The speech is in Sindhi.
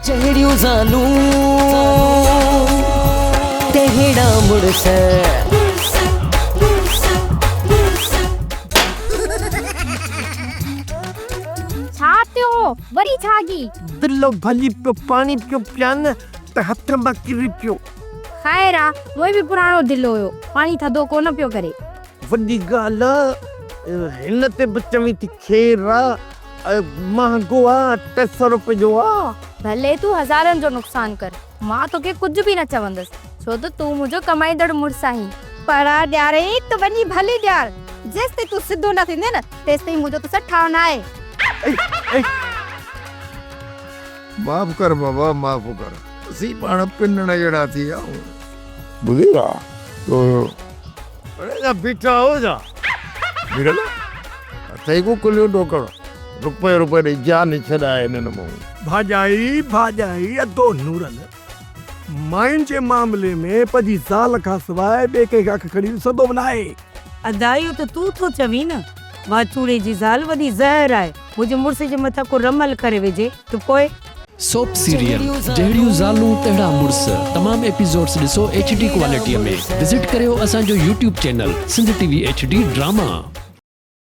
جهڙيون زالون تهڙا مڙس. ڇا ٿيو وري ڇا ڳي. دلو ڀڄي پيو پاڻي پيو پيان ته هٿ مان ڪري پيو. خير آ اهو به پراڻو دلو هيو پاڻي ٿڌو ڪونه پيو ڪري. وڏي ڳالهه آ هن تي به چوين ٿي خير آ مهانگو آ 300 روپين جو آ. ڀلي تون هزارن جو نقصان ڪر مان توکي ڪجهه به نه چوندس ڇو ته تون منهنجو ڪمائيندڙ مڙس آهين. پڙا ڏيارئين ته وڃي ڀلي ڏيار جيستائين تون سڌو نه ٿيندين نه تيستائين منهنجو توسان ٺاهه ناهي. معاف ڪر بابا معاف ڪر. اسين پاڻ پنڻ جهڙا ٿي ويا آهيون. ٻڌي ها تو. اڙي جا بيٺا هو جا. ميرل اٿئي ڪو ڪليون ڏوڪڙ. رپئي رپئي ڏئي جان ڇڏائي هنن مون. ڀاڄائي ڀاڄائي ادو نورل ماين جي معاملي ۾ پنهنجي زال کان سواء ٻئي ڪنهن کي اک کڻي ڏسندو به ناهي. ادا اهو ته تون ٿو چوين نه. واچوڙي جي زال وڏي زهر آهي. منهنجي مڙس جي مٿان ڪو رمل ڪري وجهي ته پوء. سوپ سيريل جهڙيون زالون تهڙا مڙس تمام ايپيسوڊس ڏسو ايڇ ڊي ڪوالٽي ۾ وزٽ ڪريو اسان جو YouTube channel Sindh T V H D drama.